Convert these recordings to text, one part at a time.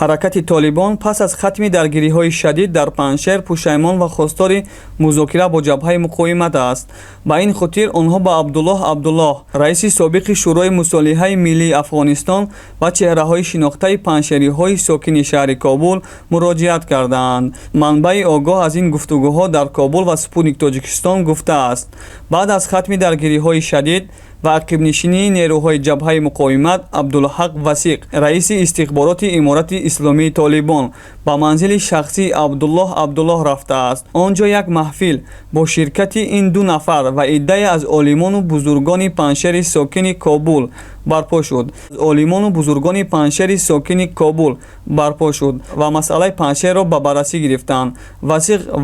Ҳаракати Толибон пас аз хатми даргириҳои шадид дар Панҷшер пушаймон ва хостори музокира бо Ҷабҳаи муқовимат аст. Ба ин хотир онҳо ба Абдуллоҳ Абдуллоҳ, раиси собиқи Шӯрои мусолиҳаи миллии Афғонистон, ва чеҳраҳои шинохтаи панҷшериҳои сокини шаҳри Кобул муроҷиат кардаанд. Манбаи огоҳ аз ин гуфтугӯҳо дар Кобул ба «Спутник Тоҷикистон» гуфтааст, баъд аз хатми даргириҳои шадид ва ақибнишинии нерӯҳои Ҷабҳаи муқовимат, Абдулҳақ Васиқ, раиси истихбороти Иморати Исломии Толибон, ба манзили шахсии Абдуллоҳ Абдуллоҳ рафтааст. Он ҷо як маҳфил бо ширкати ин ду нафар ва иддае аз олимону бузургони Панҷшери сокини Кобул барпо шуд, олимону бузургони Панҷшери сокини Кобул барпо шуд ва масъалаи Панҷшерро ба баррасӣ гирифтанд.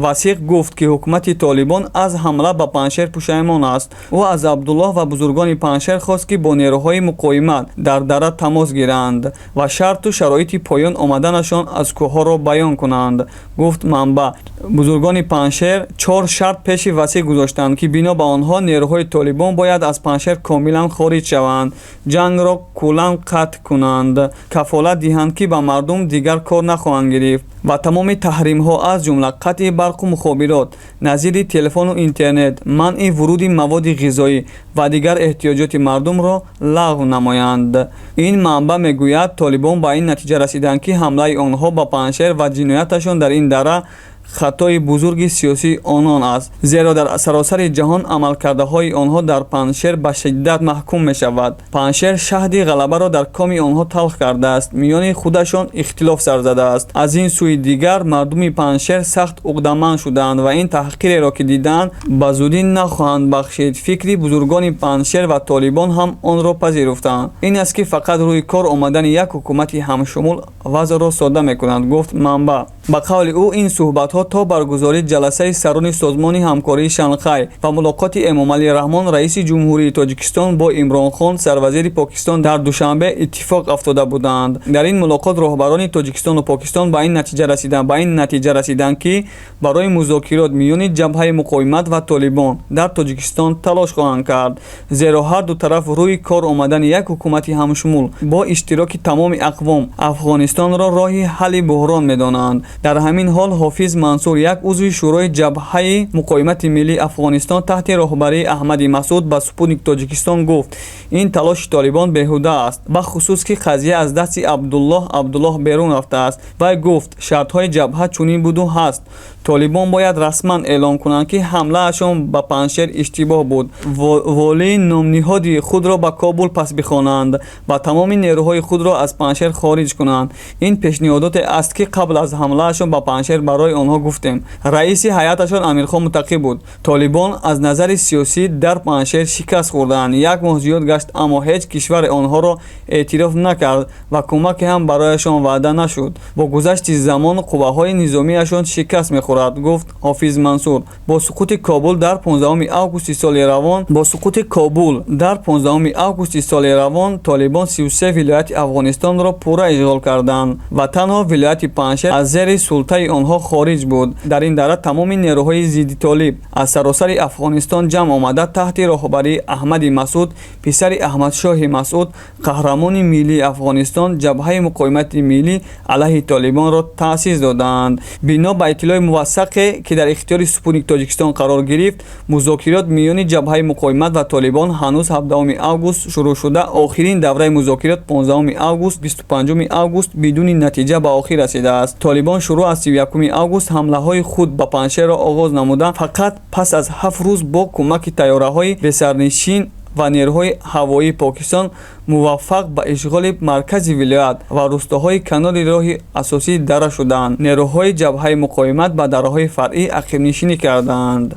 Васиқ гуфт, ки ҳукумати Толибон аз ҳамла ба Панҷшер пушаймон аст. Ӯ аз Абдуллоҳ ва бузургони Панҷшер хост, ки бо нерӯҳои муқовимат дар дара тамос гиранд ва шарту шароити поён омаданашон аз кӯҳҳоро баён кунанд, гуфт манбаъ. Бузургони Панҷшер чор шарт пеши Васиқ гузоштанд, ки бино ба онҳо нерӯҳои Толибон бояд аз Панҷшер комилан хориҷ шаванд, ҷангро куллан қатъ кунанд, кафолат диҳанд, ки ба мардум дигар кор нахоҳанд гирифт ва тамоми таҳримҳо, аз ҷумла қатъи барқу мухобирот назири телефону интернет, манъи вуруди маводи ғизоӣ ва дигар эҳтиёҷоти мардумро лағв намоянд. Ин манбаъ мегӯяд, Толибон ба ин натиҷа расиданд, ки ҳамлаи онҳо ба Панҷшер ва ҷинояташон дар ин дара хатои бузурги сиёсии онон аст, зеро дар саросари ҷаҳон амалкардаҳои онҳо дар Панҷшер ба шиддат маҳкум мешавад. Панҷшер шаҳди ғалабаро дар коми онҳо талх кардааст, миёни худашон ихтилоф сар задааст. Аз ин сӯи дигар мардуми Панҷшер сахт уқдаманд шудаанд ва ин таҳқиреро, ки дидаанд, ба зудӣ нахоҳанд бахшид. Фикри бузургони Панҷшер, ва Толибон ҳам онро пазируфтаанд, ин аст, ки фақат рӯи кор омадани як ҳукумати ҳамшумул вазъро содда мекунад, гуфт манбаъ. Ба қавли ӯ, ин суҳбатҳо то баргузории ҷаласаи сарони Созмони ҳамкории Шанхай ва мулоқоти Эмомалӣ Раҳмон, раиси Ҷумҳурии Тоҷикистон, бо Имрон Хон, сарвазири Покистон, дар Душанбе иттифоқ афтода буданд. Дар ин мулоқот роҳбарони Тоҷикистону Покистон ба ин натиҷа расиданд, ки барои музокирот миёни Ҷабҳаи муқовимат ва Толибон дар Тоҷикистон талош хоҳанд кард, зеро ҳар ду тараф рӯи кор омадани як ҳукумати ҳамшумул бо иштироки тамоми ақвом Афғонистонро роҳи ҳалли буҳрон медонанд. Дар ҳамин ҳол Ҳофиз Мансур, як узви Шӯрои Ҷабҳаи муқовимати миллии Афғонистон таҳти роҳбарии Аҳмади Масъуд, ба «Спутник Тоҷикистон» гуфт, ин талоши Толибон беҳуда аст, бахусус ки қазия аз дасти Абдуллоҳ Абдуллоҳ берун рафтааст. Вай гуфт, шартҳои ҷабҳа чунин буду ҳаст: Толибон бояд расман эълон кунанд, ки ҳамлаашон ба Панҷшер иштибоҳ буд, волии номниҳоди худро ба Кобул пас бихонанд ва тамоми нерӯҳои худро аз Панҷшер хориҷ кунанд. Ин пешниҳодоте аст, ки қабл аз ҳамлаашон ба Панҷшер барои онҳо гуфтем. Раиси ҳайаташон Амирхон Муттақӣ буд. Толибон аз назари сиёсӣ дар Панҷшер шикаст хӯрданд. Як моҳ зиёд гашт, аммо ҳеҷ кишваре онҳоро эътироф накард ва кӯмаке ҳам барояшон ваъда нашуд. Бо гузашти замон қувваҳои низомиашон шикаст мехӯрад, гуфт Ҳофиз Мансур. Бо суқути Кобул дар 15 августи соли равон, бо суқути Кобул дар 15 августи соли равон, Толибон 33 вилояти Афғонистонро пурра ишғол карданд ва танҳо вилояти Панҷшер аз зери султаи онҳо хориҷ буд. Дар ин дара тамоми нерӯҳои зидди толиб аз саросари Афғонистон ҷамъ омада, таҳти роҳбарии Аҳмади Масъуд, писари Аҳмадшоҳи Масъуд, қаҳрамони миллии Афғонистон, Ҷабҳаи муқовимати миллӣ алайҳи Толибонро таъсис доданд. Бино ба иттилои мувассақе, ки дар ихтиёри «Спутник Тоҷикистон» қарор гирифт, музокирот миёни Ҷабҳаи муқовимат ва Толибон ҳанӯз 17 август шурӯъ шуда, охирин давраи музокирот 15 август, 25 август бидуни натиҷа ба охир расидааст. Толибон шурӯъ аз 31 август ҳамлаҳои худ ба Панҷшерро оғоз намуда, фақат пас аз 7 рӯз бо кӯмаки тайёраҳои бесарнишин ва нерӯҳои ҳавоии Покистон муваффақ ба ишғоли маркази вилоят ва рустоҳои канори роҳи асосии дара шуданд. Нерӯҳои Ҷабҳаи муқовимат ба дараҳои фаръӣ ақибнишинӣ карданд.